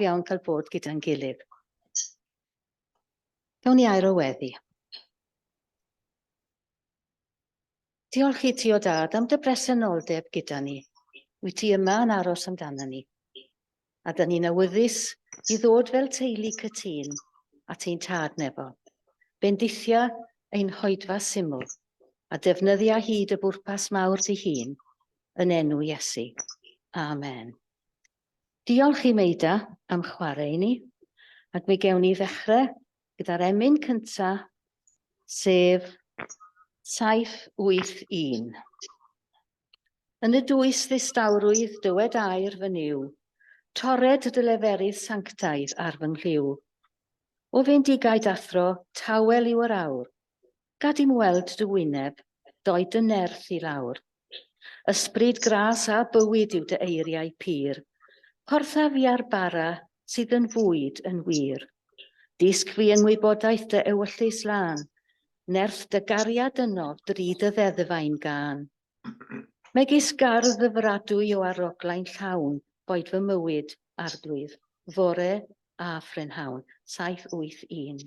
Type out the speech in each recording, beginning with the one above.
Iawn cael bod gyda'n gilydd. Gawn ni air o weddi. Diolch i ti o dad am dy bresenoldeb gyda ni. Wyt ti yma yn aros amdano ni. A dyn ni'n awyddus i ddod fel teulu cytûn at ein tad nefol. Bendithia ein hoedfa syml a defnyddia hyd y bwrpas mawr dy hun yn enw Iesu. Amen. Diolch i Meida am chwarae i ni, ac mi gewn ni ddechrau gyda'r emyn cynta, sef 781. Yn y dwys ddistawrwydd dywed air fy Nuw, torred dy leferydd sanctaidd ar fy nghlyw. O fendigaid athro, tawel yw yr awr, Gad i'm weld dy wyneb, doi dy nerth i lawr. Ysbryd gras a bywyd yw dy eiriau pur, Portha fi â'r bara sydd yn fwyd yn wir. Dysg fi yng ngwybodaeth dy ewyllys lân, Nerth dy gariad ynof dri dy ddeddfau'n gân. Megis gardd ddyfradwy o aroglau'n llawn boed fy mywyd, Arglwydd, fore a phrynhawn. 781.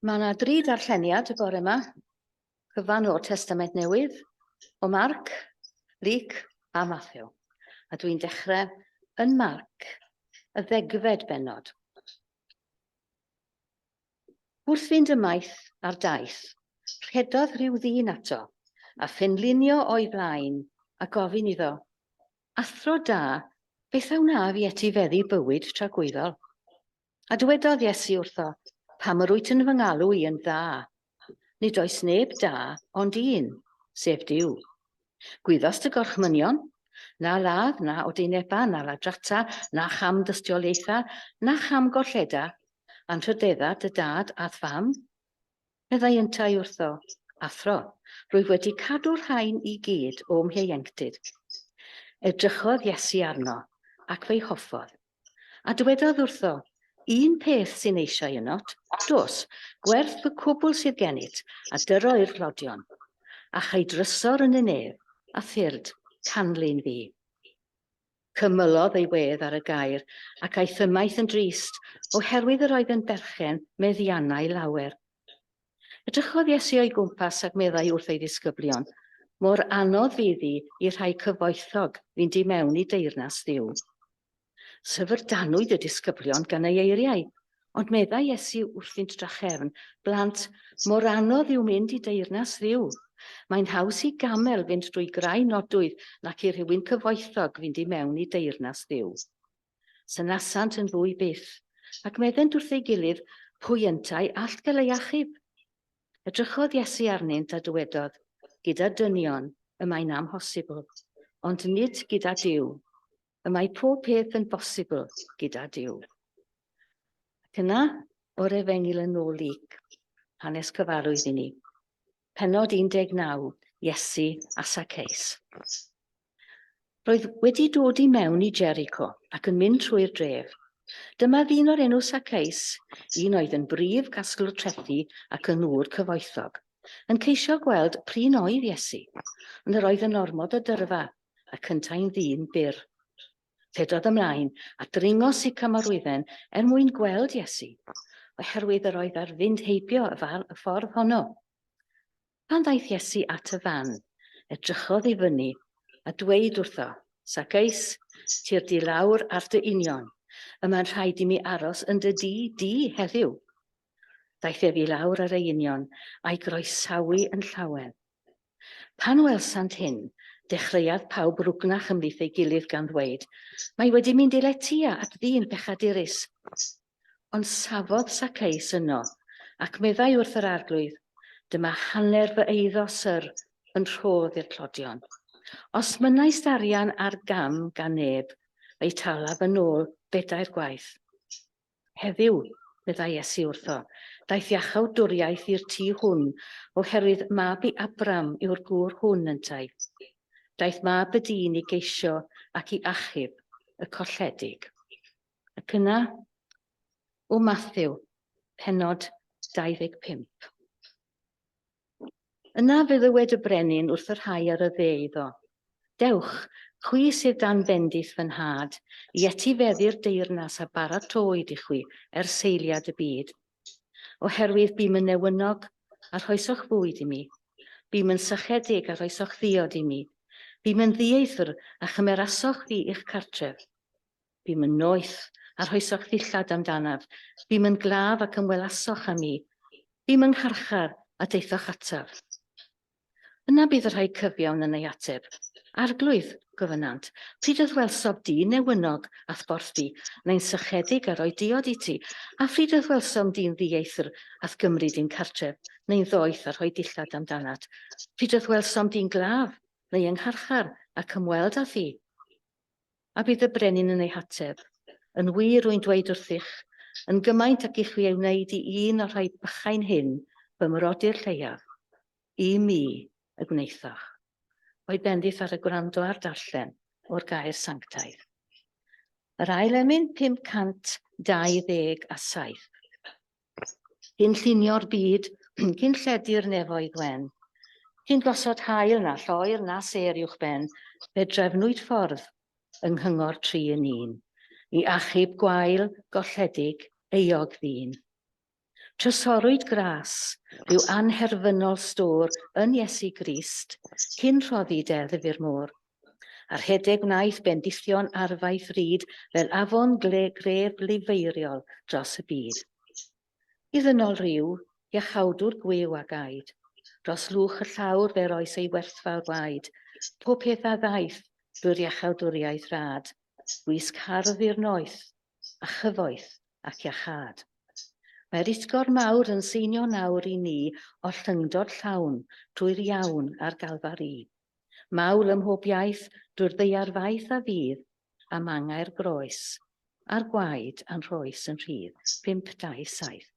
Mae yna dri darlleniad y bore yma, cyfan o'r Testament Newydd, o Marc, Luc a Mathew. A dwi'n dechrau yn Marc, y ddegfed bennod. Wrth fynd ymaith ar daith, rhedodd rhyw ddyn ato, a phenlinio o'i flaen, a gofyn iddo, Athro da, beth a wnaf i etifeddu bywyd tragwyddol? A dywedodd Iesu wrtho, Pam yr wyt yn fy ngalw i yn dda? Nid oes neb da ond un, sef Duw. Gwyddost y gorchmynion? Na ladd, na odineba, na ladrata, na cham dystiolaetha, na cham golleda, Anrhydedda dy dad a'th fam. Meddai yntau wrtho, Athro, rwyf wedi cadw'r rhain i gyd o'm hieuenctid. Edrychodd Iesu arno, ac fe'i hoffodd. A dywedodd wrtho, Un peth sy'n eisiau ynot, dos, gwerth y cwbl sydd gennyt, a dyro i'r tlodion, a chei drysor yn y nef, a thyrd, canlyn fi. Cymylodd ei wedd ar y gair, ac aeth ymaith yn drist, oherwydd yr oedd yn berchen meddiannau lawer. Edrychodd Iesu o'i gwmpas ac meddai wrth ei ddisgyblion, Mor anodd fydd hi i'r rhai cyfoethog fynd i mewn i deyrnas Dduw. Syfrdanwyd y disgyblion gan ei eiriau, ond meddai Iesu wrthynt drachefn, Blant, mor anodd yw mynd i deyrnas Dduw! Mae'n haws i gamel fynd drwy graen nodwydd nac i rhywun cyfoethog fynd i mewn i deyrnas Dduw. Synasant yn fwy byth, ac meddent wrth ei gilydd, Pwy yntau all gael ei achub? Edrychodd Iesu arnynt a dywedodd, Gyda dynion y mae'n amhosibl, ond nid gyda Duw. Y mae pob peth yn bosibl gyda Duw. Ac yna, o'r Efengyl yn ôl Luc, hanes cyfarwydd i ni. Pennod 19, Iesu a Saceus. Roedd wedi dod i mewn i Jericho ac yn mynd trwy'r dref. Dyma ddyn o'r enw Saceus, un oedd yn brif gasglwr trethi ac yn ŵr cyfoethog, yn ceisio gweld p'run oedd Iesu, ond yr oedd yn ormod o dyrfa, ac yntau'n ddyn byr. Rhedodd ymlaen a dringo sycamorwydden er mwyn gweld Iesu, oherwydd yr oedd ar fynd heibio y ffordd honno. Pan ddaeth Iesu at y fan, edrychodd i fyny a dweud wrtho, Saceus, tyrd di lawr ar dy union, y mae'n rhaid i mi aros yn dy dŷ di heddiw. Daeth ef i lawr ar ei union, a'i groesawu yn llawen. Pan welsant hyn, dechreuodd pawb rwgnach ymhlith ei gilydd gan ddweud, Mae wedi mynd i letya at ddyn pechadurus. Ond safodd Saceus yno, ac meddai wrth yr Arglwydd, Dyma hanner fy eiddo, syr, yn rhodd i'r tlodion. Os mynnaist arian ar gam gan neb, fe'i talaf yn ôl bedair gwaith. Heddiw, meddai Iesu wrtho, daeth iachawdwriaeth i'r tŷ hwn, oherwydd mab i Abram yw'r gŵr hwn yntau. Daeth mab y dyn i geisio ac i achub y colledig. Ac yna, o Mathew, pennod 25. Yna fe ddywed y brenin wrth y rhai ar y dde iddo, Dewch, chwi sydd dan fendith fy nhad, i etifeddu'r deyrnas a baratoed i chwi er seiliad y byd. Oherwydd bûm yn newynog, a rhoesoch fwyd i mi, bûm yn sychedig, a rhoesoch ddiod i mi, bûm yn ddieithr, a chymerasoch fi i'ch cartref. Bûm yn noeth, a rhoesoch ddillad amdanaf, bûm yn glaf ac ymwelasoch â mi, bûm yng ngharchar a daethoch ataf. Yna bydd y rhai cyfiawn yn ei ateb, Arglwydd, gofynnant, pryd y'th welsof di newynog a'th borthdy, neu'n sychedig a rhoi diod i ti, a phryd y'th welsom di'n ddieithr a'th gymryd i'n cartref, neu'n ddoeth a rhoi dillad amdanat, pryd y'th welsom di'n glaf, neu yng ngharchar, ac ymweld â thi? A bydd y brenin yn ei hateb, Yn wir, rwy'n dweud wrthych, yn gymaint ag i chwi ei wneud i un o'r rhai bychain hyn, fy mrodyr lleiaf, i mi y gwnaethoch. Boed bendith ar y gwrando a'r darllen o'r gair sanctaidd. Yr ail emyn 527. Cyn llunio'r byd, cyn lledu'r nefoedd wen, cyn gosod haul na lloer na sêr uwchben, fe drefnwyd ffordd yng nghyngor tri yn un, i achub gwael, golledig, euog ddyn. Trysorwyd gras, rhyw anherfynol stôr yn Iesu Grist, cyn rhoddi deddf i'r môr. A rhedeg wnaeth bendithion arfaeth ryd fel afon gref lifeiriol dros y byd. I ddynol ryw, iachawdwr gwiw a gaed, dros lwch y llawr fe roes ei werthfawr waed, pob peth a ddaeth drwy'r iachawdwriaeth rad, gwisg hardd i'r noeth, a chyfoeth ac iachâd. Mae'r utgorn mawr yn seinio nawr i ni ollyngdod llawn drwy'r iawn ar Galfari. Mawl ym mhob iaith drwy'r ddaear faith a fydd, am angau'r groes A'r gwaed a'n rhoes yn rhydd. 5, 2, 7.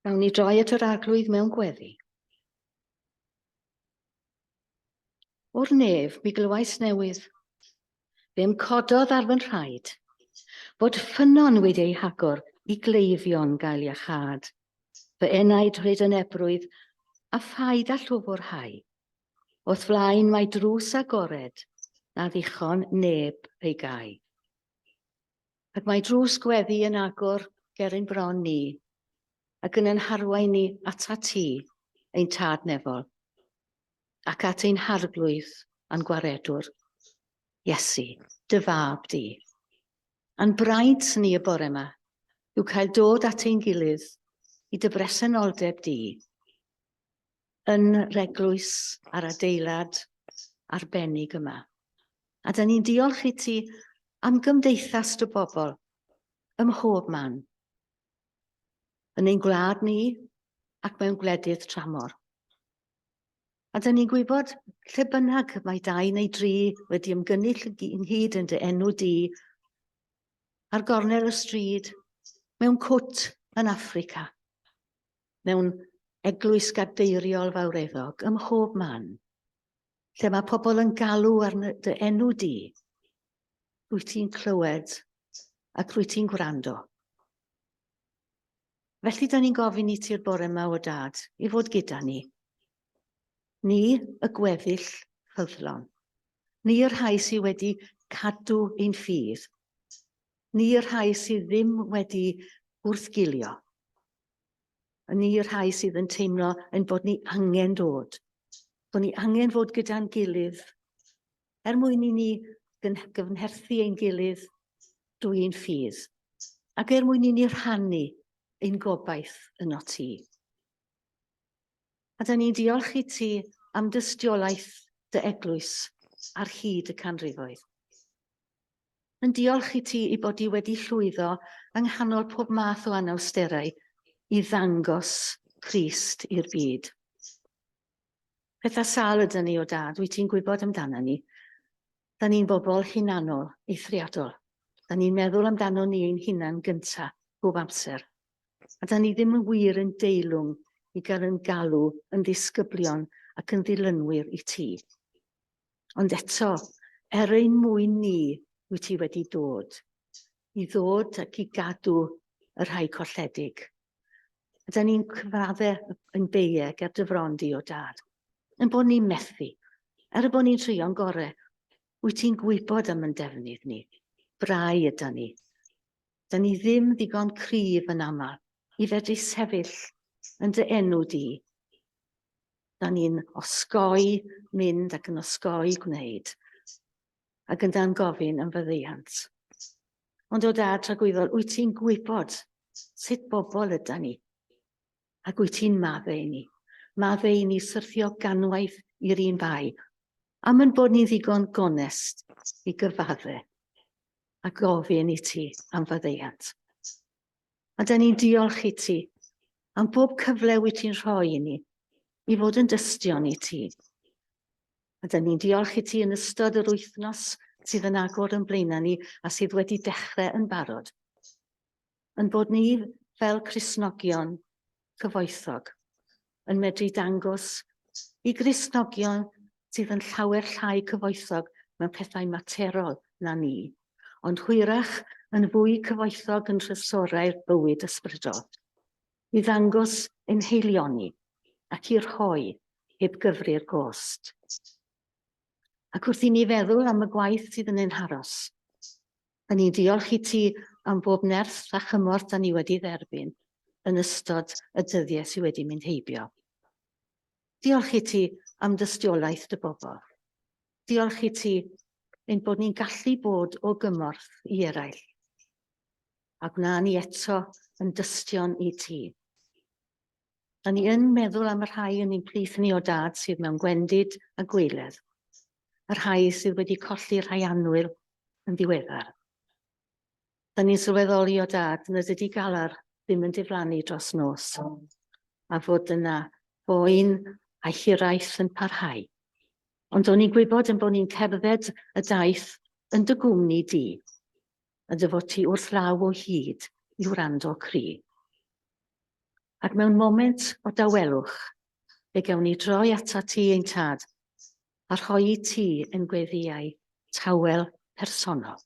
Nawn ni droi at yr Arglwydd mewn gweddi. O'r nef, mi glywais newydd. Fe'm cododd ar fy nhraed, fod ffynnon wedi ei hagor i gleifion gael iachâd. Fy enaid rhyd yn ebrwydd, a phaid â llwfwrhau. O'th flaen mae drws agored, na ddichon neb ei gau. Ac mae drws gweddi yn agor ger ein bron ni, ac yn ein harwain ni atat ti, ein Tad nefol, ac at ein Harglwydd a'n Gwaredwr, Iesu, dy fab di. A'n braint ni y bore yma yw cael dod at ein gilydd i dy bresenoldeb di, yn yr eglwys a'r adeilad arbennig yma. A da ni'n diolch i ti am gymdeithas dy bobl ym mhob man, yn ein gwlad ni ac mewn gwledydd tramor. A da ni'n gwybod lle bynnag mae dau neu dri wedi ymgynnull ynghyd yn dy enw di, ar gornel y stryd, mewn cwt yn Affrica, mewn eglwys gadeiriol fawreddog ym mhob man, lle mae pobl yn galw ar dy enw di, rwyt ti'n clywed ac rwyt ti'n gwrando. Felly, da ni'n gofyn i ti'r bore yma o dad i fod gyda ni. Ni, y gweddill ffyddlon. Ni y rhai sydd wedi cadw ein ffydd. Ni y rhai sydd ddim wedi gwrthgilio. Ni y rhai sydd yn teimlo ein bod ni angen dod. Bod ni angen fod gyda'n gilydd er mwyn i ni gyfnerthu ein gilydd drwy ein ffydd, ac er mwyn i ni rhannu ein gobaith yno ti. A da ni'n diolch i ti am dystiolaeth dy eglwys ar hyd y canrifoedd. Yn diolch i ti i bod di wedi llwyddo yng nghanol pob math o anawsterau i ddangos Crist i'r byd. Pethau sâl ydyn ni o dad, wyt ti'n gwybod amdana ni. Da ni'n bobl hunanol, eithriadol. Da ni'n meddwl amdano ni ein hunan gynta, bob amser. A da ni ddim yn wir yn deilwng i gael yn galw yn ddisgyblion ac yn ddilynwyr i ti. Ond eto, er ein mwyn ni, wyt ti wedi dod. I ddod ac i gadw y rhai colledig. A da ni'n cyfadde yn beie ger dy fron di o dad. Yn bod ni'n methu. Er y bod ni'n trio'n gore, wyt ti'n gwybod am yn defnydd ni. Brau yda ni. Da ni ddim ddigon cryf yn aml i fedru sefyll yn dy enw di. Da ni'n osgoi mynd ac yn osgoi gwneud. Ac yn dan gofyn am faddeuant. Ond o dad tragwyddol, wyt ti'n gwybod sut bobl yda ni? Ac wyt ti'n maddau i ni? Maddau i ni syrthio ganwaith i'r un fai. Am yn bod ni'n ddigon gonest i gyfadde a gofyn i ti am faddeuant. A da ni'n diolch i ti am bob cyfle wyt ti'n rhoi i ni i fod yn dystion i ti. A dyn ni'n diolch i ti yn ystod yr wythnos sydd yn agor yn blaenau ni a sydd wedi dechrau yn barod. Yn bod ni fel Cristnogion cyfoethog yn medru dangos i Gristnogion sydd yn llawer llai cyfoethog mewn pethau materol na ni, ond hwyrach yn fwy cyfoethog yn nhrysorau'r bywyd ysbrydol. I ddangos ein haelioni ac i rhoi heb gyfri'r gost. Ac wrth i ni feddwl am y gwaith sydd yn ein haros, da ni'n diolch i ti am bob nerth a chymorth da ni wedi dderbyn yn ystod y dyddiau sydd wedi mynd heibio. Diolch i ti am dystiolaeth dy bobl. Diolch i ti ein bod ni'n gallu bod o gymorth i eraill. A gwna ni eto yn dystion i ti. Da ni yn meddwl am y rhai yn ein plith ni o dad sydd mewn gwendid a gweiledd, y rhai sydd wedi colli rhai annwyl yn ddiweddar. Da ni'n sylweddoli o dad nad ydy galar ddim yn diflannu dros nos, a fod yna boen a hiraeth yn parhau. Ond o'n i'n gwybod yn bod ni'n cerdded y daith yn dy gwmni di, a dy fod ti wrth law o hyd i wrando cri. Ac mewn moment o dawelwch, fe gawn ni droi atat ti ein tad, a rhoi i ti ein gweddïau tawel personol.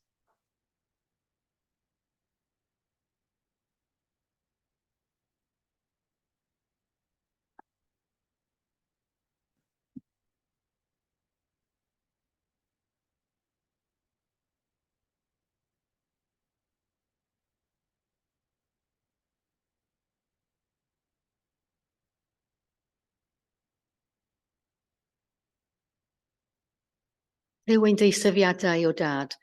Rhyw ein deisyfiadau o dad,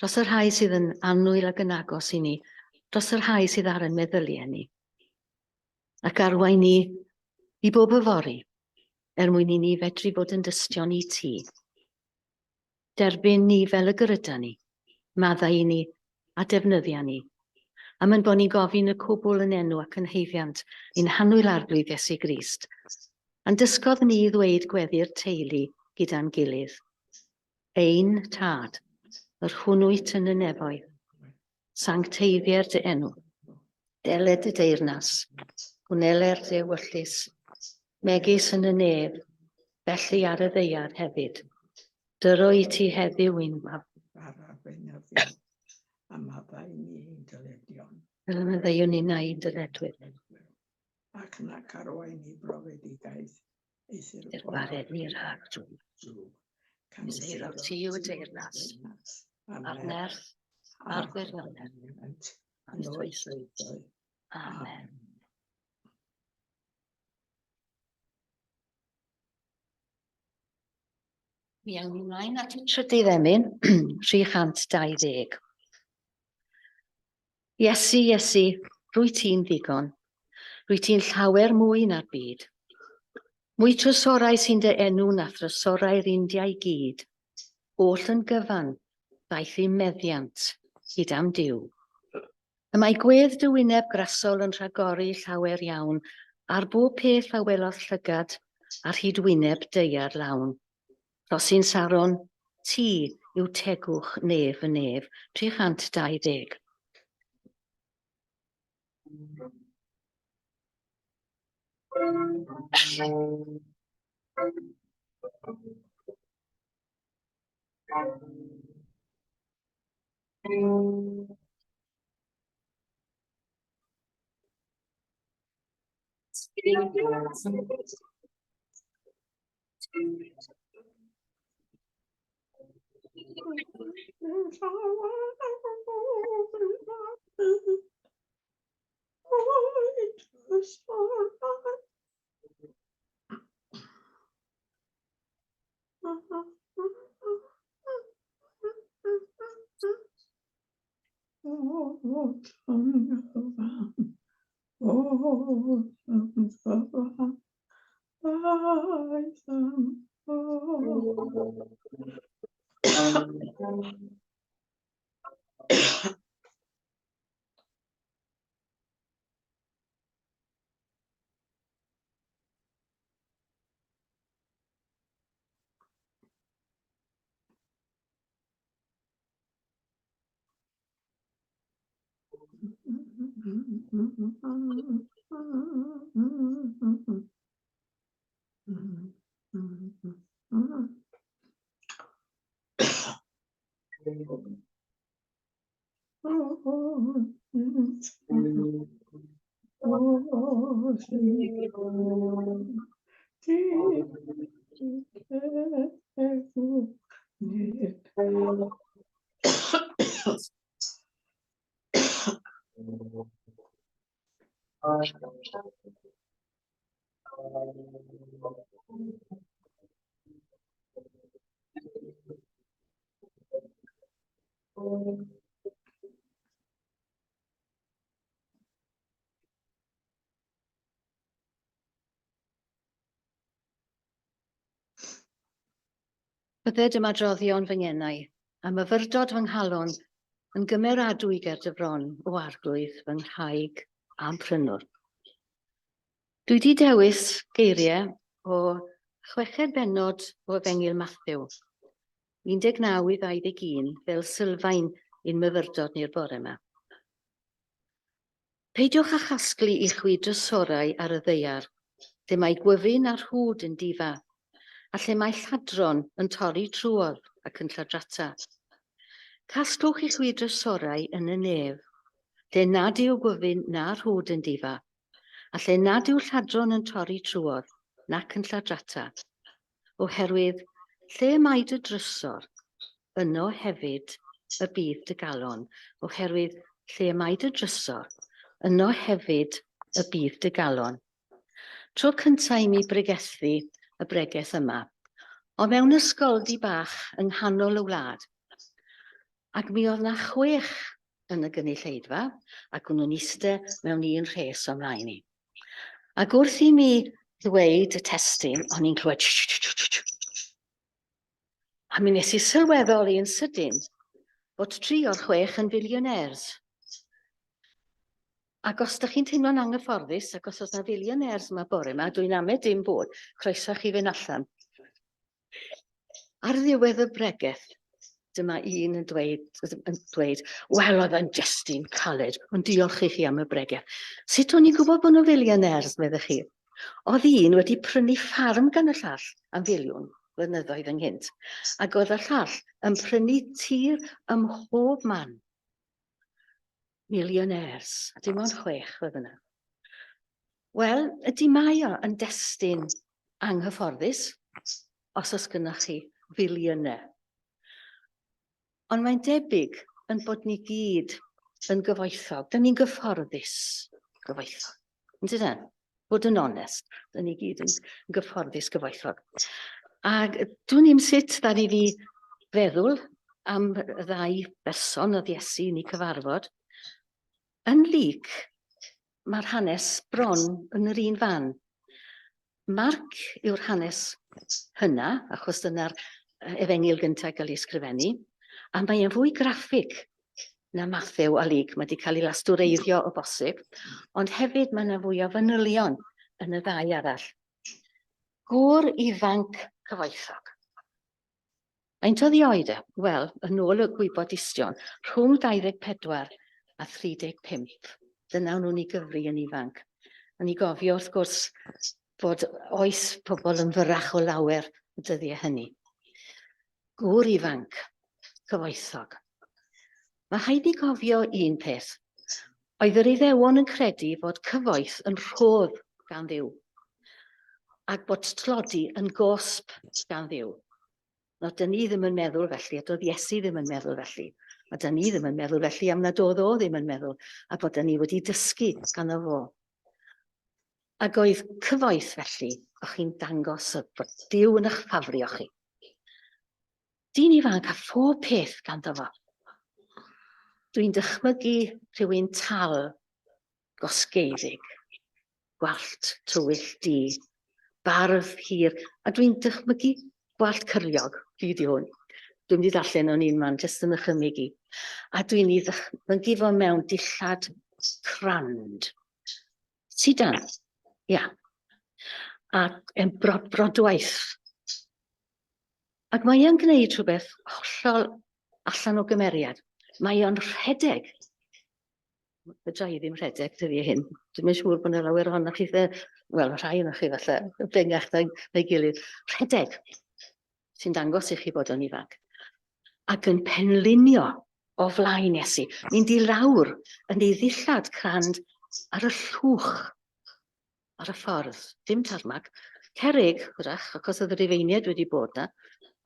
dros y rhai sydd yn annwyl ac yn agos i ni, dros y rhai sydd ar yn meddyliau ni. Ac arwain ni i bob yfory, er mwyn i ni fedru bod yn dystion i ti. Derbyn ni fel y gyryda ni, maddau i ni, a defnyddia ni. Am ein bod ni'n gofyn y cwbl yn enw ac yn haeddiant ein hannwyl Arglwydd Iesu Grist, a'n dysgodd ni i ddweud gweddi'r teulu gyda'n gilydd. Ein Tad, yr hwn wyt yn y nefoedd, sancteiddier dy enw, deled dy deyrnas, gwneler dy ewyllys, megis yn y nef, felly ar y ddaear hefyd. Dyro i ti heddiw i'n mab. Bara beunyddiol, a maddau ni ein dyledion. Fel y maddeuwn ninnau i'n dyledwyr. Ac nac arwain i brofedigaeth, eithr Eithr gwared ni rhag drwg. drwg. Canys eiddo ti yw y deyrnas, a'r nerth, a'r gwirionedd, yn oes oesoedd. Amen. Mi awn ni mlaen at y trydydd emyn, 320. Iesu, Iesu, rwy ti'n ddigon. Rwy ti'n llawer mwy na'r byd. Mwy trysorau sy'n dy enw na thrysorau'r India i gyd. Oll yn gyfan, ddaeth i'm meddiant, hyd am Duw. Y mae gwedd dy wyneb grasol yn rhagori llawer iawn ar bob peth a welodd llygad ar hyd wyneb daear lawn. Rhosyn Saron, ti yw tegwch nef y nef, 320. Bydded ymadroddion fy ngenau, a myfyrdod fy nghalon, yn gymeradwy ger dy fron, o Arglwydd, fy nghraig a'm prynwr. Dwi wedi dewis geiriau o chweched bennod o Efengyl Mathew, 19 i 21, fel sylfaen i'n myfyrdod ni'r bore yma. Peidiwch â chasglu i chwi drysorau ar y ddaear, lle mae gwyfyn a rhwd yn difa, a lle mae lladron yn torri trwodd ac yn lladrata. Casglwch i chwi drysorau yn y nef, lle nad yw gwyfyn na rhwd yn difa, a lle nad yw lladron yn torri trwodd nac yn lladrata. Oherwydd lle mae dy drysor, yno hefyd y bydd dy galon, oherwydd lle mae dy drysor, yno hefyd y bydd dy galon. Tro cyntaf i mi bregethu y bregeth yma, ond mewn ysgoldy bach yng nghanol y wlad, ac mi oedd na chwech yn y gynulleidfa, ac o'n nhw'n iste mewn un rhes o mlaen i. Ac wrth i mi ddweud y testun, o'n i'n clywed A mi nes i sylweddoli yn sydyn bod tri o'r chwech yn fillionaires. Ac os ydych chi'n teimlo'n anghyfforddus, ac os oes yna fillionaires yma bore yma, dwi'n ame dim bod, croeso chi fynd allan. Ar ddiwedd y bregeth, dyma un yn dweud, yn dweud wel, oedd yn just un caled, ond diolch i chi am y bregeth. Sut o'n i'n gwybod bod nhw'n fillionaires, meddech chi? Oedd un wedi prynu ffarm gan y llall am filiwn flynyddoedd ynghynt, ac oedd y llall yn prynu tir ym mhob man. Millionaires, a dim ond chwech oedd yna. Wel, ydy mae o yn destun anghyfforddus, os oes gynnwch chi filiynau. Ond mae'n debyg yn bod ni gyd yn gyfoethog. Dyn ni'n gyfforddus gyfoethog. Yn dydyn? Bod yn onest, dyn ni gyd yn gyfforddus gyfoethog. Ac dwn i'm sut ddaru fi feddwl am y ddau berson oedd Iesu yn eu cyfarfod. Yn Luc, mae'r hanes bron yn yr un fan. Marc yw'r hanes hynna, achos dyna'r efengyl gyntaf gael ei ysgrifennu, a mae e'n fwy graffig na Mathew a Luc. Mae wedi cael ei lastwreiddio o bosib, ond hefyd mae yna fwy o fanylion yn y ddau arall. Gŵr ifanc cyfoethog. Faint oedd ei oed e? Wel, yn ôl y gwybodistion, rhwng 24 a 35. Dyna o'n nhw'n ei gyfri yn ifanc. O'n i gofio, wrth gwrs, fod oes pobl yn fyrrach o lawer y dyddiau hynny. Gŵr ifanc, cyfoethog. Mae rhaid i gofio un peth. Oedd yr Iddewon yn credu fod cyfoeth yn rhodd gan Dduw, ac bod tlodi yn gosb gan Dduw. Nawr, dyn ni ddim yn meddwl felly, a doedd Iesu ddim yn meddwl felly. A dyn ni ddim yn meddwl felly am nad oedd o ddim yn meddwl, a bod dyn ni wedi dysgu ganddo fo. Ac oedd cyfoeth felly, o'ch chi'n dangos bod Duw yn eich ffafrio chi. Dyn ifanc a phob peth ganddo fo. Dwi'n dychmygu rhywun tal, gosgeiddig, gwallt tywyll du, barf hir, a dwi'n dychmygu gwallt cyrliog, fi di hwn. Dwi'n mynd i ddarllen o'n un man, jyst yn nychymyg i. A dwi'n ei ddychmygu fo mewn dillad crand. Sidan, ia. A yn brodwaith. Ac mae e'n gwneud rhywbeth hollol allan o gymeriad. Mae o'n rhedeg. Fedra i ddim rhedeg dyddiau hyn. Dwi'n yn siŵr bod yna lawer ohonoch chi, wel, rhai ohonoch chi falle, bengach na'i gilydd. Rhedeg, sy'n dangos i chi bod o'n ifanc. Ac yn penlinio o flaen Iesu, mynd i lawr yn ei ddillad crand ar y llwch ar y ffordd, dim tarmac, cerrig, hwrach, achos oedd y Rufeiniaid wedi bod na.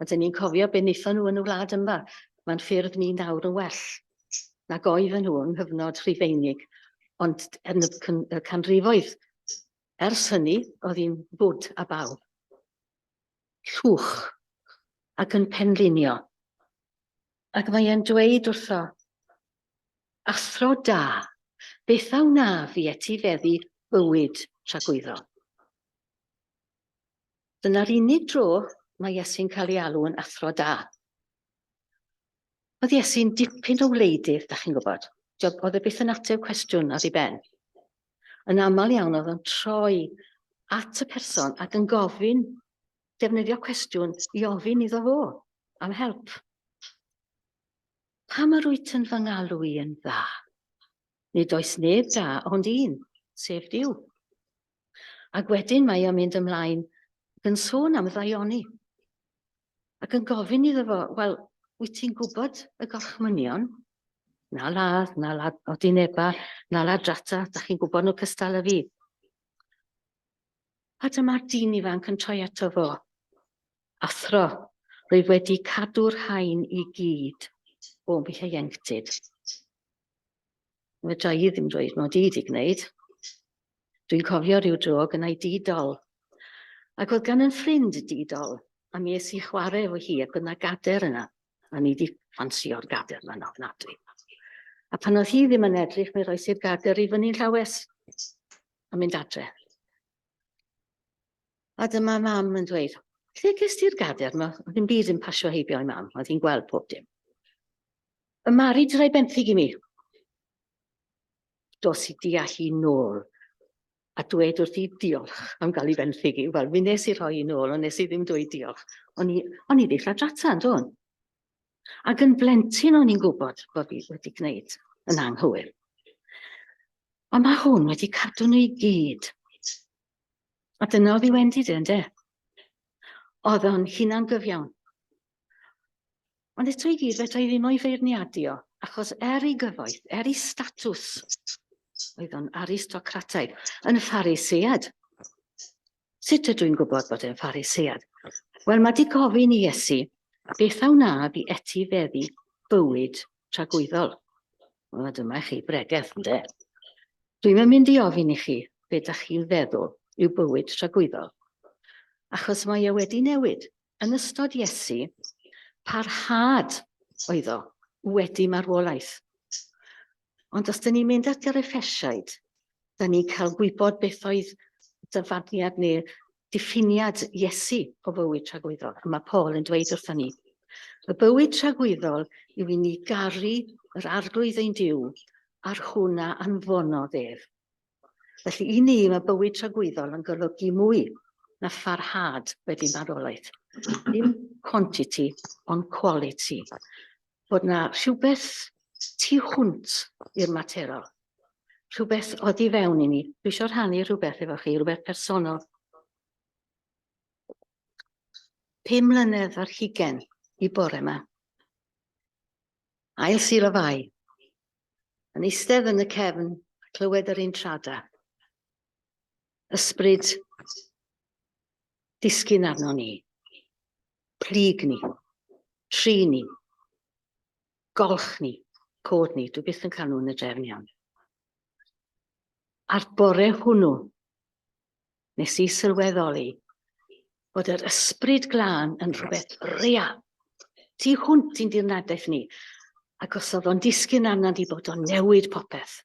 A dyn ni'n cofio be wnaethon nhw yn y wlad yma. Mae'n ffyrdd ni nawr yn well nag oedden nhw yng nghyfnod Rhufeinig. Ond yn y canrifoedd ers hynny, oedd hi'n fwd a baw. Llwch ac yn penlinio. Ac mae e'n dweud wrtho, Athro da, beth a wnaf i etifeddu bywyd tragwyddol? Dyna'r unig dro mae Iesu'n cael ei alw yn athro da. Oedd Iesu'n dipyn o wleidydd, da chi'n gwybod. Oedd e byth yn ateb cwestiwn ar ei ben. Yn aml iawn oedd o'n troi at y person ac yn gofyn, defnyddio cwestiwn i ofyn iddo fo am help. Pam yr wyt yn fy ngalw i yn dda? Nid oes neb da ond un, sef Duw. Ac wedyn mae o'n mynd ymlaen ac yn sôn am ddaioni. Ac yn gofyn iddo fo, wel, wyt ti'n gwybod y gorchmynion? Na ladd, na ladd odineba, na ladrata, da chi'n gwybod nhw cystal â fi. A dyma'r dyn ifanc yn troi ato fo. Athro, rwyf wedi cadw'r rhain i gyd o'm hieuenctid. Fedra i ddim dweud mod i wedi gwneud. Dwi'n cofio rhyw dro gynna i dŷ dol. Ac oedd gan yn ffrind dŷ dol, a mi es i chwarae efo hi ac oedd 'na gader yna. A ni wedi ffansio'r gader yma'n ofnadwy. A pan oedd hi ddim yn edrych, mi roes i'r gader i fyny'n llawes a mynd adre. A dyma mam yn dweud, lle ges ti'r gader yma? Oedd ddim byd yn pasio heibio i mam, oedd hi'n gweld pob dim. Y Mari di rhoi benthyg i mi. Dos i deall i nôl a dweud wrth i diolch am gael ei fenthyg i. Wel, mi nes i rhoi i nôl, ond nes i ddim dweud diolch. O'n i, o'n i ddill ladrata, yn do'n? Ac yn blentyn o'n i'n gwybod bod fi wedi gwneud yn anghywir. Ond mae hwn wedi cadw nhw i gyd. A dyna oedd ei wendid e, ynde? Oedd o'n hunan gyfiawn. Ond eto i gyd, fedra i ddim o'i feirniadu o, achos er ei gyfoeth, er ei statws, Oedd o'n aristocrataidd, yn Pharisead. Sut ydw i'n gwybod bod e'n Pharisead? Wel, mae di gofyn i Iesu, beth a wnaf i etifeddu bywyd tragwyddol? Wel, dyma chi bregeth, ynde? Dwi'm yn mynd i ofyn i chi be da chi'n feddwl yw bywyd tragwyddol, achos mae e wedi newid. Yn ystod Iesu, parhad oedd o wedi marwolaeth. Ond os dyn ni'n mynd at yr Effesiaid, da ni'n cael gwybod beth oedd dyfarniad neu diffiniad Iesu o fywyd tragwyddol. A mae Paul yn dweud wrthon ni, y bywyd tragwyddol yw i ni garu yr arglwydd ein Duw a'r hwn a anfonodd ef. Felly i ni mae bywyd tragwyddol yn golygu mwy na pharhad wedi marwolaeth. Dim quantity, ond quality. Bod na rhywbeth tu hwnt i'r materol. Rhywbeth oddi fewn i ni. Dwi eisiau rhannu rhywbeth efo chi, rhywbeth personol. 5 mlynedd ar hugen i bore yma. Ail Sul o Fai. Yn eistedd yn y cefn, clywed yr intrada. Ysbryd disgyn arno ni. Plyg ni. Tri ni. Golch ni. Cod ni. Dwi byth yn cael nhw yn y drefn iawn. A'r bore hwnnw, nes i sylweddoli bod yr ysbryd glân yn rhywbeth real. Tu hwnt i'n dirnadaeth ni. Ac os oedd o'n disgyn arna di bod o'n newid popeth.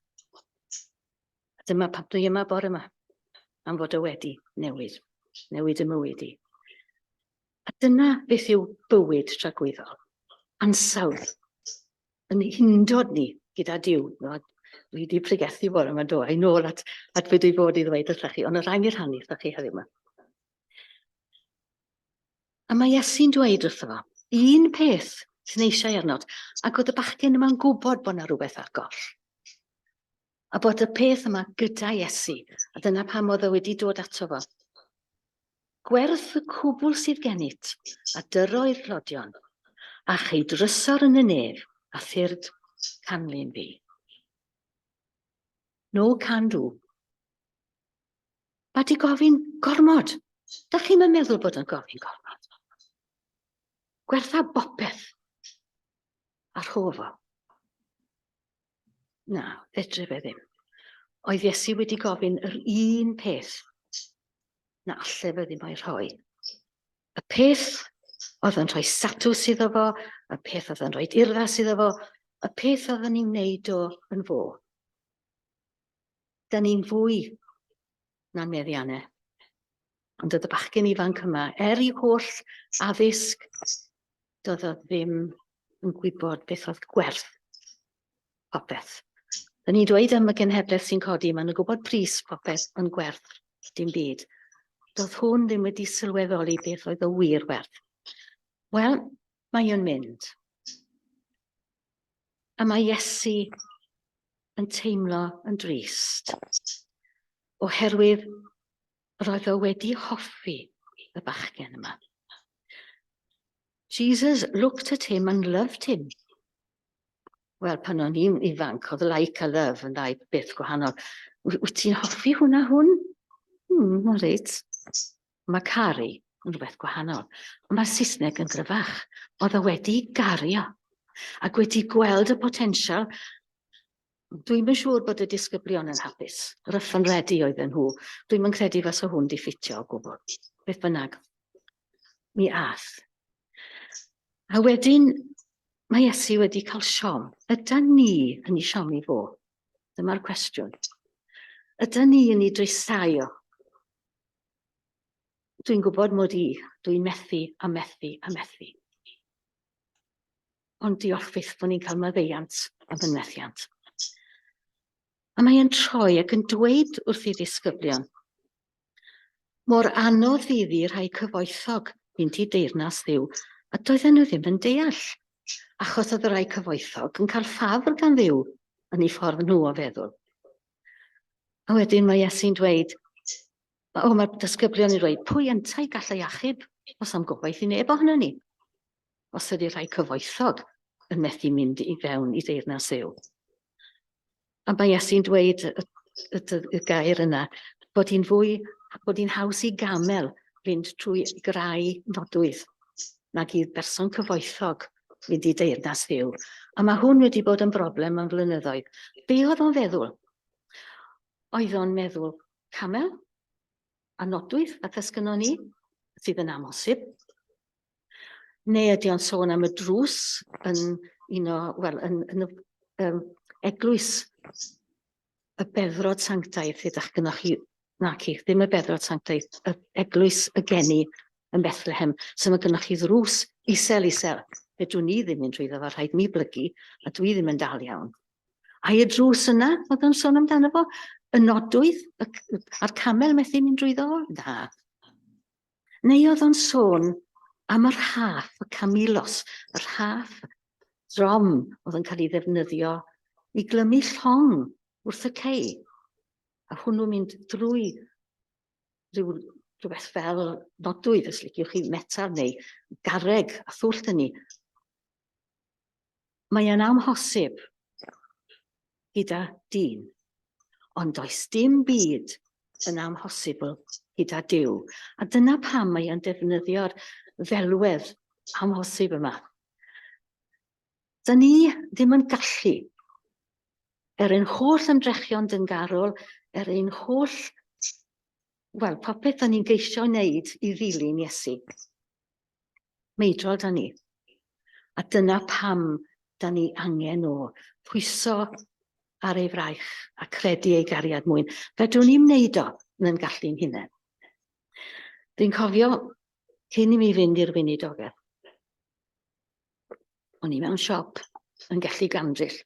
A dyma pam dwi yma bore yma, am fod o wedi newid, newid y mywyd i. A dyna beth yw bywyd tragwyddol, ansawdd, yn hundod ni gyda Duw. No, dwi wedi pregethu bore yma, do, a'i nôl at, at beth dwi fod i ddweud wrthych chi, ond y rhaid mi rhannu wrthych chi heddiw yma. A mae Iesu'n dweud wrtho fo, un peth sy'n eisiau arnod, ac oedd y bachgen yma'n gwybod bod yna rhywbeth ar goll. A bod y peth yma gyda Iesu, a dyna pam oedd o wedi dod ato fo. Gwerth y cwbl sydd gennyt, a dyro i'r tlodion, a chei drysor yn y nef, a thyrd canlyn fi. No can do. Mae di gofyn gormod. Da chi'm yn meddwl bod o'n gofyn gormod? Gwertha bopeth a rho fo. Na, fedre fe ddim. Oedd Iesu wedi gofyn yr un peth na alle fe ddim o'i rhoi. Y peth oedd yn rhoi satws iddo fo, y peth oedd yn rhoi urddas iddo fo, y peth oedd yn ei wneud o yn fo. Da ni'n fwy na'n meddiannau. Ond oedd y bachgen ifanc yma, er i holl addysg, doedd o ddim yn gwybod beth oedd gwerth popeth. Da ni'n dweud am y genhedlaeth sy'n codi, maen nhw'n gwybod pris popeth yn gwerth dim byd. Doedd hwn ddim wedi sylweddoli beth oedd y wir werth. Wel, mae o'n mynd. A mae Iesu yn teimlo yn drist, oherwydd roedd o wedi hoffi y bachgen yma. Jesus looked at him and loved him. Wel, pan o'n i'n ifanc, oedd like a love yn ddau beth gwahanol. Wyt ti'n hoffi hwnna hwn? Hmm, reit. Mae caru yn rhywbeth gwahanol. Ond mae'r Saesneg yn gryfach. Oedd o wedi gario ac wedi gweld y potensial. Dwi'm yn siŵr bod y disgyblion yn hapus. Rough and ready oedden nhw. Dwi'm yn credu fasa hwn di ffitio o gwbl. Beth bynnag. Mi ath. A wedyn mae Iesu wedi cael siom. Ydan ni yn ei siomi fo? Dyma'r cwestiwn. Ydan ni yn ei drisau o? Dwi'n gwybod mod i, dwi'n methu a methu a methu. Ond diolch fyth bod ni'n cael maddeuant am fy methiant. A mae e'n troi ac yn dweud wrth ei ddisgyblion, mor anodd fydd i rhai cyfoethog fynd i deyrnas Dduw, a doedden nhw ddim yn deall, achos oedd y rhai cyfoethog yn cael ffafr gan Dduw yn eu ffordd nhw o feddwl. A wedyn mae Iesu'n dweud, o, mae'r disgyblion yn dweud, pwy yntau gallai achub, os am gobaith i neb ohono ni? Os ydy rhai cyfoethog yn methu mynd i fewn i deyrnas Dduw. A mae Iesu'n dweud, y, y, y gair yna, bod hi'n fwy, bod hi'n haws i gamel fynd trwy grau nodwydd nag i berson cyfoethog fynd i deyrnas Dduw. A mae hwn wedi bod yn broblem am flynyddoedd. Be oedd o'n feddwl? Oedd o'n meddwl camel a nodwydd, fatha sgynnon ni, sydd yn amhosib? Neu ydy o'n sôn am y drws yn un o, wel, yn, yn y um, eglwys y beddrod sanctaidd lle dach gynnoch chi, naci, ddim y beddrod sanctaidd, y eglwys y geni yn Bethlehem. So mae gynnoch chi ddrws isel, isel. Fedrwn ni ddim mynd trwyddo fo, rhaid mi blygu, a dwi ddim yn dal iawn. Ai y drws yna, oedd o'n sôn amdano fo? Y nodwydd, a'r camel methu mynd drwyddo fo? Na. Neu oedd o'n sôn am y rhaff, y camilos, y rhaff drom oedd yn cael ei ddefnyddio i glymu llong wrth y cei, a hwnnw mynd drwy rhyw, rhywbeth fel nodwydd, os liciwch chi, metal neu garreg a thwll dyn ni. Mae e'n amhosib gyda dyn, ond does dim byd yn amhosibl gyda Duw. A dyna pam mae e'n defnyddio'r ddelwedd amhosib yma. Dyn ni ddim yn gallu, er ein holl ymdrechion dyngarol, er ein holl, wel, popeth da ni'n geisio wneud i ddilyn Iesu. Meidrol da ni. A dyna pam da ni angen o pwyso ar ei fraich a credu ei gariad mwyn. Fedrwn ni'm wneud o yn yn gallu'n hunain. Dwi'n cofio cyn i mi fynd i'r weinidogaeth, o'n i mewn siop yn gallu gandryll.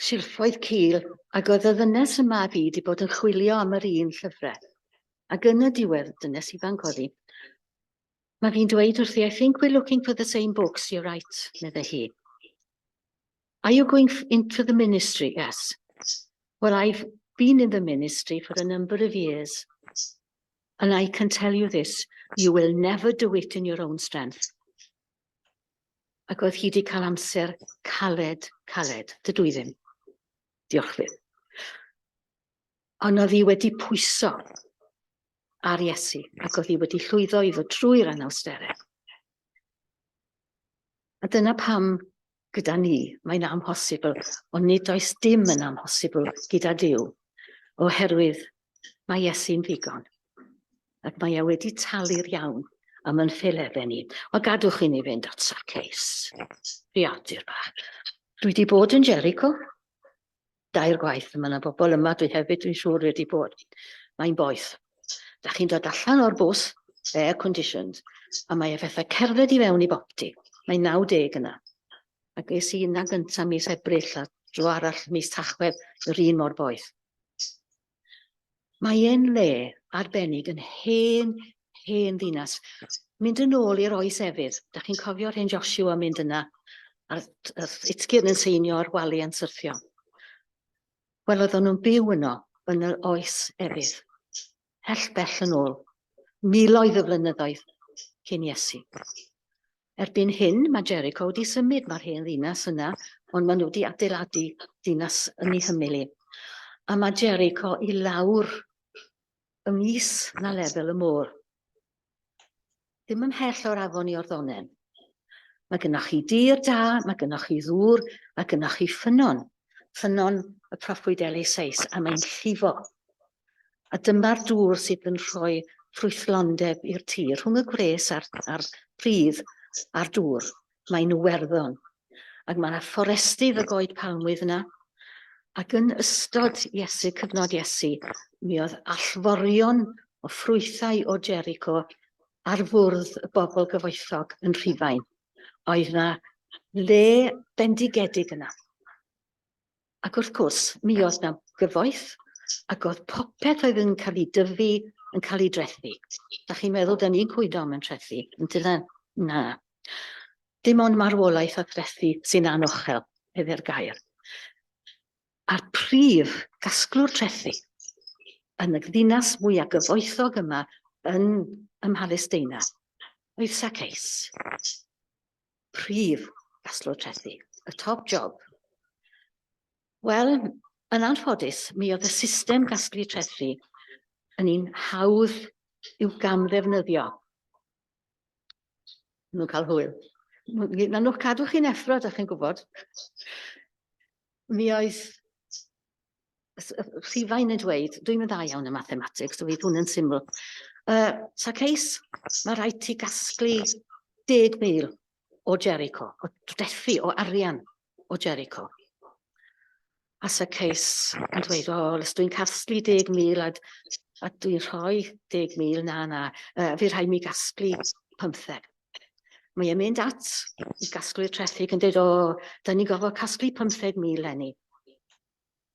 Silffoedd cul, ac oedd y ddynes yma a fi wedi bod yn chwilio am yr un llyfrau. Ac yn y diwedd, dynes ifanc oedd hi, mae fi'n dweud wrthi, I think we're looking for the same books, you're right, meddai hi. Are you going into the ministry? Yes. Well, I've been in the ministry for a number of years, and I can tell you this, you will never do it in your own strength. Ac oedd hi wedi cael amser caled, caled. Dydw i ddim. Diolch fydd. Ond oedd hi wedi pwyso ar Iesu ac oedd hi wedi llwyddo i ddod trwy'r anawsterau. A dyna pam gyda ni mae'n amhosibl, ond nid oes dim yn amhosibl gyda Duw, oherwydd mae Iesu'n ddigon. Ac mae e wedi talu'r iawn am yn ffaeleddau ni. Wel, gadwch i ni fynd at Zacchaeus, creadur bach. Dwi wedi bod yn Jericho, dair gwaith. Mae yna bobl yma, dwi hefyd, dwi'n siŵr, wedi bod. Mae'n boeth. Da chi'n dod allan o'r bws, air conditioned, a mae e fatha cerdded i fewn i bopty. Mae'n 90 yna. Ac es i yna gyntaf mis Ebrill a dro arall mis Tachwedd, yr un mor boeth. Mae e'n le arbennig yn hen, hen ddinas. Mynd yn ôl i'r oes efydd. Da chi'n cofio'r hen Joshua mynd yna a'r utgyrn yn seinio a'r waliau'n syrthio. Wel, oedden nhw'n byw yno yn yr oes efydd. Hell bell yn ôl. Miloedd o flynyddoedd cyn Iesu. Erbyn hyn, mae Jericho wedi symud, mae'r hen ddinas yna, ond maen nhw wedi adeiladu dinas yn ei hymyl hi. A mae Jericho i lawr yn is na lefel y môr. Ddim ymhell o'r afon Iorddonen. Mae gennych chi dir da, mae gennych chi ddŵr, mae gennych chi ffynnon. Ffynnon y proffwyd Eliseus, a mae'n llifo. A dyma'r dŵr sydd yn rhoi ffrwythlondeb i'r tir. Rhwng y gwres a'r, a'r pridd a'r dŵr, mae'n Iwerddon. Ac mae yna fforestydd y goed palmwydd yna. Ac yn ystod Iesu, cyfnod Iesu, mi oedd allforion o ffrwythau o Jericho ar fwrdd y bobl gyfoethog yn Rhufain. Oedd yna le bendigedig yna. Ac wrth gwrs, mi oedd 'na gyfoeth, ac oedd popeth oedd yn cael ei dyfu yn cael ei drethu. Da chi'n meddwl da ni'n cwyno am yn trethu, yn dydan? Na. Dim ond marwolaeth a threthu sy'n anochel, heddi'r gair. A'r prif gasglwr trethu yn y ddinas mwyaf gyfoethog yma yn ym Mhalesteina oedd Zacchaeus. Prif gasglwr trethi, y top job. Wel, Yn anffodus, mi oedd y system gasglu trethi yn un hawdd i'w gamddefnyddio. Nhw'n cael hwyl. Na nhw'ch cadw chi'n effro, dych chi'n gwybod. Mi oedd Rhufain yn dweud, dwi'n mynd dda iawn yn mathematics, so fydd hwn yn syml. Saceus, mae rhaid ti gasglu 10,000 o Jericho, o drethi, o arian o Jericho. A Saceus yn dweud, o, os dwi'n casglu 10,000 a, a dwi'n rhoi 10,000, na, na, fi rhaid mi gasglu 15. Mae e'n mynd at i gasglu'r trethi ac yn dweud, o, da ni'n gorfod casglu 15,000 lenni.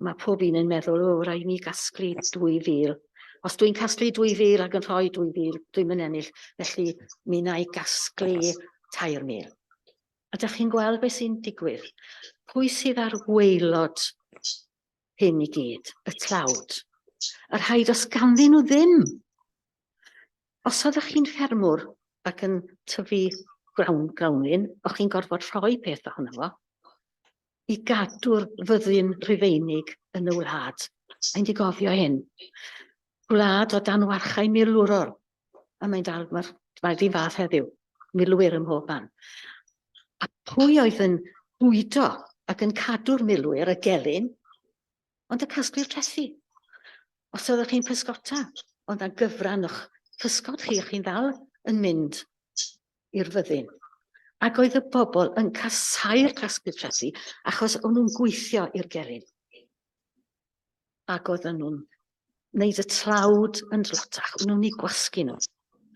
Mae pob un yn meddwl, o, rhaid mi gasglu 2,000. Os dwi'n casglu 2,000 ac yn rhoi 2,000, dwi'n mynd ennill, felly mi wna i gasglu 3,000. A dych chi'n gweld beth sy'n digwydd? Pwy sydd ar waelod hyn i gyd? Y tlawd. Y rhai does ganddyn nhw ddim. Os oeddech chi'n ffermwr ac yn tyfu grawn, grawnwin, o'ch chi'n gorfod rhoi peth ohono fo i gadw'r fyddin Rhufeinig yn y wlad. Mae'n di gofio hyn. Gwlad o dan warchau milwrol. A mae'n dal, mae'r mae un fath heddiw, milwyr ym mhob man. A pwy oedd yn bwydo ac yn cadw'r milwyr, y gelyn, ond y casglu'r trethi. Os oeddech chi'n pysgota, oedd na gyfran o'ch pysgod chi, chi'n ddal yn mynd i'r fyddin. Ac oedd y bobl yn casau'r casglu trethi achos o'n nhw'n gweithio i'r gelyn. Ac oedden nhw'n wneud y tlawd yn dlotach, o'n nhw'n ei gwasgu nhw.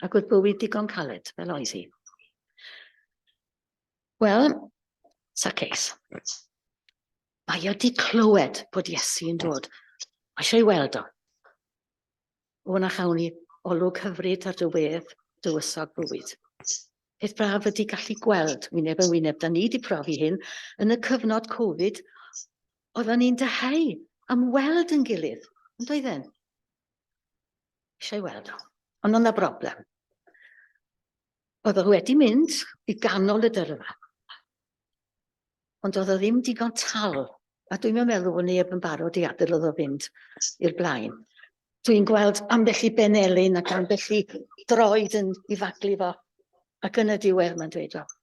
Ac oedd bywyd digon caled, fel oedd hi. Wel, Zacchaeus. Mae o 'di clywed bod Iesu yn dod. Mae eisiau ei weld o. O, na chawn ni olwg hyfryd ar dy wedd, dywysog bywyd. Peth braf ydy gallu gweld wyneb yn wyneb. Da ni wedi profi hyn yn y cyfnod Covid. Oedden ni'n dyheu am weld yn gilydd, yn doedden? Eisiau weld o. Ond oedd 'na broblem. Oedd o wedi mynd i ganol y dyrfa. Ond oedd o ddim digon tal, a dwi'm yn meddwl bod neb yn barod i adael iddo fynd i'r blaen. Dwi'n gweld ambell i benelin ac ambell i droed yn i faglu fo, ac yn y diwedd mae'n dweud, wel,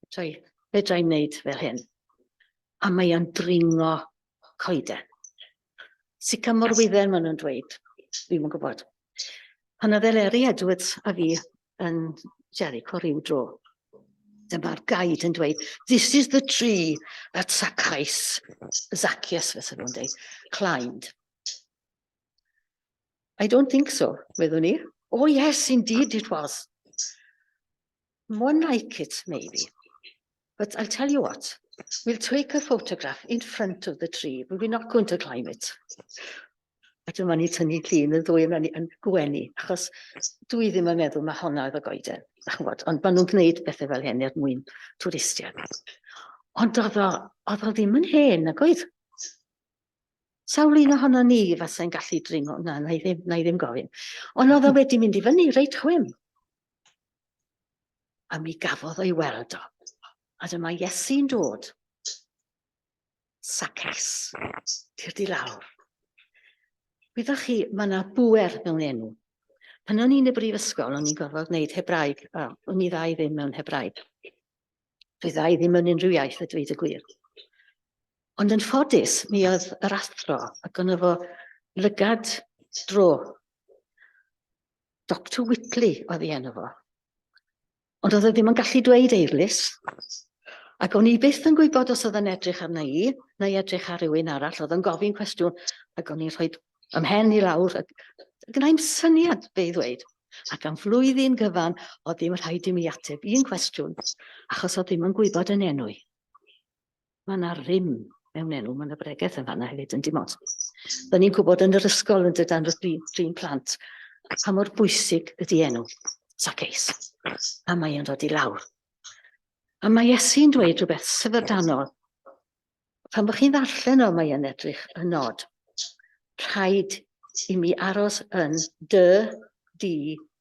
fedra i, fedra i wneud fel hyn. A mae o'n dringo coeden. Sycamorwydden maen nhw'n dweud, dwi'm yn gwybod. Pan oedd Eleri Edwards a fi yn Jericho rhyw dro, dyma'r guide yn dweud, this is the tree that Zacchaeus, Zacchaeus fysa nhw'n dweud, climbed. I don't think so, meddwn i. Oh yes, indeed it was. One like it, maybe. But I'll tell you what, we'll take a photograph in front of the tree, but we're not going to climb it. A dyma ni tynnu llun y ddwy yma ni yn gwenu, achos dwi ddim yn meddwl mae honna oedd y goeden, dach chi'n gwybod, ond maen nhw'n gwneud bethau fel hyn er mwyn twristiaid. Ond oedd o, oedd o ddim yn hen, nag oedd? Sawl un ohono ni fasai'n gallu dringo? Na, na i ddim, na i ddim gofyn. Ond oedd o wedi mynd i fyny reit chwim. A mi gafodd o'i weld o. A dyma Iesu'n dod. Saces, tyrd i lawr. Wyddoch chi, mae yna bŵer mewn enw. Pan o'n i'n y brifysgol, o'n i'n gorfod gwneud Hebraeg. O, o'n i dda i ddim mewn Hebraeg. Dwi dda i ddim yn unrhyw iaith, a dweud y gwir. Ond yn ffodus, mi oedd yr athro, ac o'n efo lygad dro. Doctor Whitley oedd ei enw fo. Ond oedd e ddim yn gallu dweud Eirlys. Ac o'n i byth yn gwybod os oedd yn edrych arna i, neu edrych ar rywun arall, oedd yn gofyn cwestiwn, ac o'n i'n rhoi ymhen i lawr, ac gyda i'm syniad be i ddweud. Ac am flwyddyn gyfan, oedd ddim rhaid i mi ateb un cwestiwn, achos oedd ddim yn gwybod yn enw i. Mae yna rym mewn enw, mae yna bregeth yn fanna hefyd yn dim ots. Da ni'n gwybod yn yr ysgol yn dydan wrth drin plant pa mor bwysig ydy enw Zacchaeus. A mae e'n dod i lawr. A mae Iesu'n dweud rhywbeth syfrdanol. Pan bych chi'n ddarllen o, mae e'n edrych yn nod. Rhaid i mi aros yn dy, di,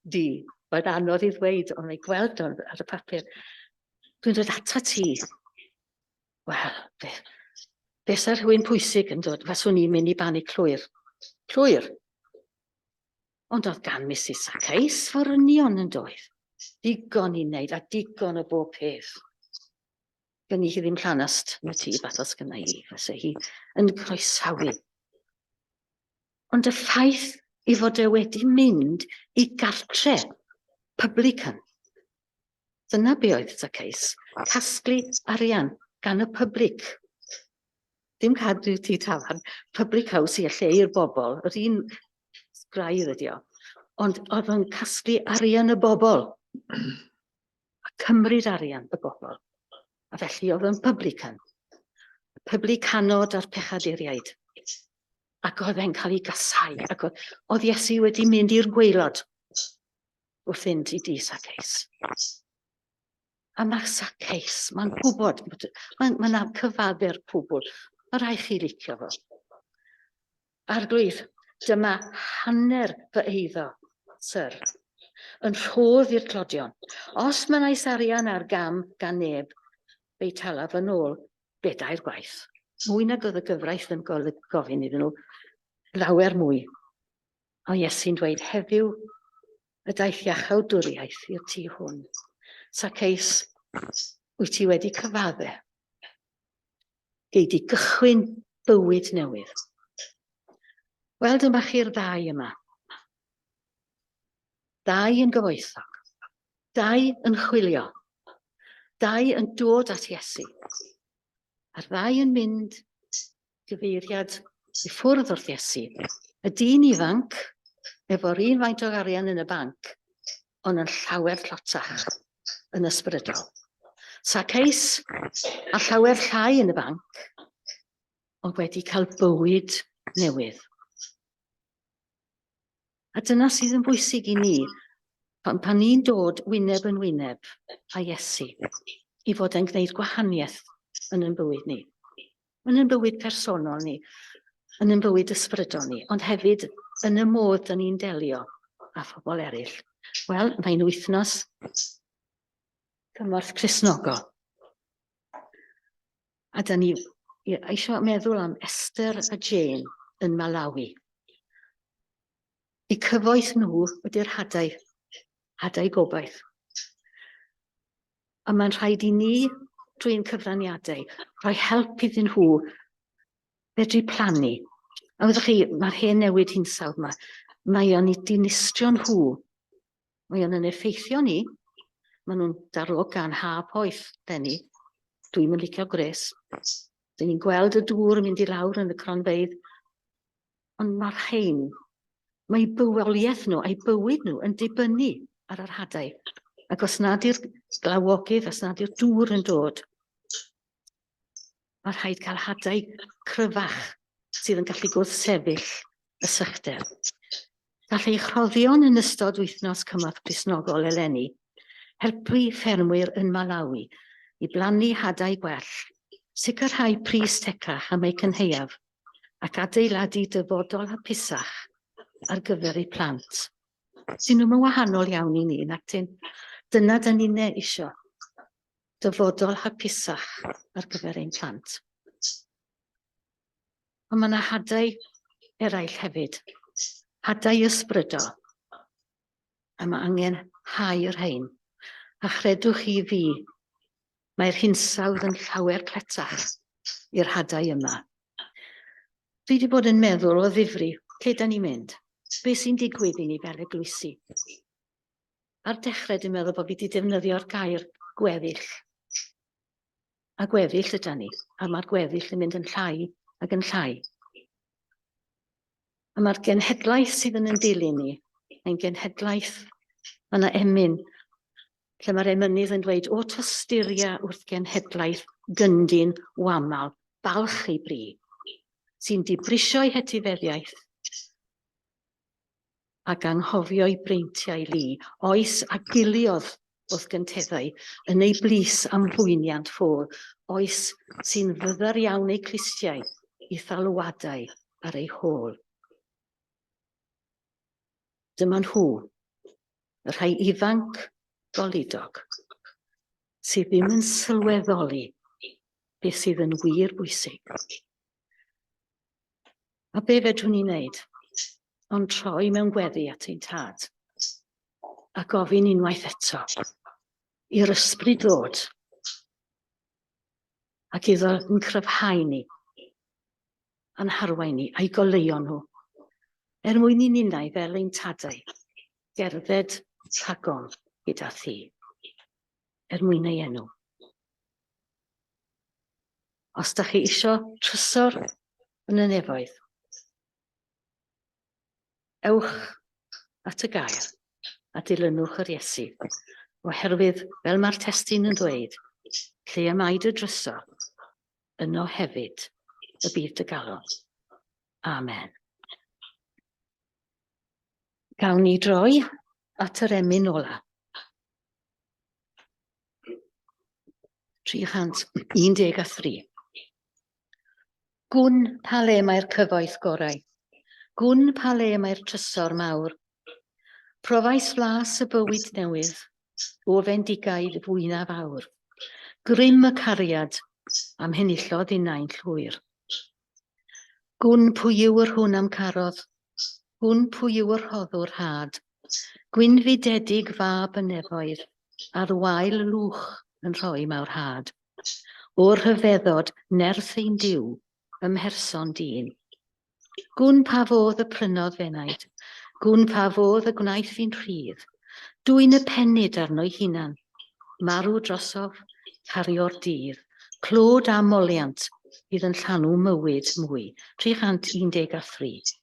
di. Mae'n anodd i ddweud, ond mae gweld o'n ar y papur. Dwi'n dod ata ti. Wel, be, Fesa rhywun pwysig yn dod, faswn i'n mynd i banig llwyr. Llwyr. Ond oedd gan Misus Saceus forynion yn doedd. Digon i wneud a digon o bob peth. Gen i hi ddim llanast yn y tŷ fath os gynna i, fysa hi yn croesawu. Ond y ffaith ei fod e wedi mynd i gartre publican. Dyna be oedd Zacchaeus, casglu arian gan y public. Dim cadw tŷ tafarn, public house i lle i'r bobl, yr un graidd ydi o. Ond oedd o'n casglu arian y bobl. A cymryd arian y bobl. A felly oedd o'n publican. Publicanod a'r pechaduriaid. Ac oedd e'n cael ei gasau. Ac oedd, oedd Iesu wedi mynd i'r gwaelod wrth fynd i dŷ Saceus. A mae Saceus, mae'n gwybod, mae'n ma cyfadde'r cwbl. Mae rhaid chi licio fo. Arglwydd, dyma hanner fy eiddo, syr, yn rhodd i'r tlodion. Os mynais arian ar gam gan neb, fe'i talaf yn ôl bedair gwaith. Mwy nag oedd y gyfraith yn gofyn iddyn nhw, lawer mwy. Ond Iesu'n dweud, heddiw y daeth iachawdwriaeth i'r tŷ hwn. Saceus, wyt ti wedi cyfadde? Gei di gychwyn bywyd newydd. Wel, dyma chi'r ddau yma. Dau yn gyfoethog. Dau yn chwilio. Dau yn dod at Iesu. A'r ddau yn mynd gyfeiriad i ffwrdd wrth Iesu. Y dyn ifanc, efo'r un faint o arian yn y banc, ond yn llawer tlotach yn ysbrydol. Saceus, a llawer llai yn y banc, ond wedi cael bywyd newydd. A dyna sydd yn bwysig i ni, pan, pan ni'n dod wyneb yn wyneb â Iesu, i fod e'n gwneud gwahaniaeth yn ein bywyd ni, yn ein bywyd personol ni, yn ein bywyd ysbrydol ni, ond hefyd yn y modd dyn ni'n delio â phobl eraill. Wel, mae'n wythnos cymorth Cristnogol. A da ni eisiau meddwl am Esther a Jane yn Malawi. Eu cyfoeth nhw ydy'r hadau, hadau gobaith. A mae'n rhaid i ni, drwy'n cyfraniadau, rhoi help iddyn nhw fedru plannu. A wyddoch chi, mae'r hen newid hinsawdd yma, mae o'n eu dinistrio nhw. Mae o'n yn effeithio ni. Maen nhw'n darlogan ha poeth, deni. Dwi'n mynd licio gwres. Dyn ni'n gweld y dŵr yn mynd i lawr yn y cronfeydd. Ond mae'r rhain, mae bywoliaeth nhw a'i bywyd nhw yn dibynnu ar yr hadau. Ac os nad yw'r glawogydd, os nad yw'r dŵr yn dod, mae rhaid cael hadau cryfach sydd yn gallu gwrthsefyll y sychder. Gall eich rhoddion yn ystod wythnos Cymorth Cristnogol eleni helpu ffermwyr yn Malawi i blannu hadau gwell, sicrhau pris tecach am eu cynhaeaf, ac adeiladu dyfodol hapusach ar gyfer eu plant. Sy'n nhw'n wahanol iawn i ni, nac dyn? Dyna dyn ni'n isio. Dyfodol hapusach ar gyfer ein plant. Ond mae yna hadau eraill hefyd. Hadau ysbrydol. A mae angen hau yr rhain. A chredwch chi fi, mae'r hinsawdd yn llawer cletach i'r hadau yma. Dwi wedi bod yn meddwl o ddifri, lle da ni'n mynd? Be sy'n digwydd i ni fel eglwysi? Ar dechrau dwi'n meddwl bod fi wedi defnyddio'r gair gweddill. A gweddill yda ni, a mae'r gweddill yn mynd yn llai ac yn llai. A mae'r genhedlaeth sydd yn yn dilyn ni, mae'n genhedlaeth, mae yna emyn, lle mae'r emynydd yn dweud, o tosturia wrth genhedlaeth gyndyn wamal, balch ei bri, sy'n dibrisio'i hetifeddiaeth, ac anghofio'i breintiau lu, oes a giliodd wrth gynteddau yn ei blys am fwyniant ffôl, oes sy'n fyddar iawn eu clustiau i thalwadau ar ei hôl. Dyma nhw, y rhai ifanc goludog, sydd ddim yn sylweddoli beth sydd yn wir bwysig. A be fedrwn ni wneud? Ond troi mewn gweddi at ein tad a gofyn unwaith eto i'r ysbryd ddod ac iddo yn cryfhau ni, a'n harwain ni, a'i goleuo nhw, er mwyn i ninnau fel ein tadau gerdded rhagom gyda thi, er mwyn ei enw. Os da chi isio trysor yn y nefoedd, ewch at y gair a dilynwch yr Iesu, oherwydd, fel mae'r testun yn dweud, lle y mae dy drysor, yno hefyd y bydd dy galon. Amen. Gawn ni droi at yr emyn ola. 313. Gwn pa le mae'r cyfoeth gorau. Gwn pa le mae'r trysor mawr. Profais flas y bywyd newydd, o fendigaid fwynaf awr. Grym y cariad am henillodd innau'n llwyr. Gwn pwy yw yr hwn am carodd, gwn pwy yw y rhoddwr rhad. Gwynfydedig fab y nefoedd, ar wael lwch yn rhoi mawr had. O rhyfeddod nerth ein Duw ym mherson dyn. Gwn pa fodd y prynodd f'enaid, gwn pa fodd y gwnaeth fi'n rhydd, dwyn y penyd arno'i hunan, marw drosof, cario'r dydd, clod a moliant fydd yn llanw mywyd mwy. 313.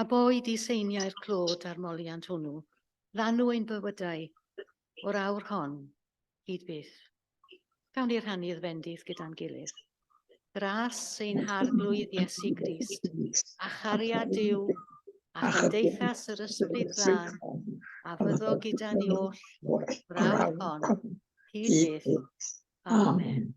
A boed i seiniau'r clod a'r moliant hwnnw lanw ein bywydau o'r awr hon hyd byth. Gawn ni rhannu'r fendith gyda'n gilydd. Gras ein Harglwydd Iesu Grist, a chariad Duw, a chymdeithas yr Ysbryd Glân, a fyddo gyda ni oll o'r awr hon hyd byth. Amen.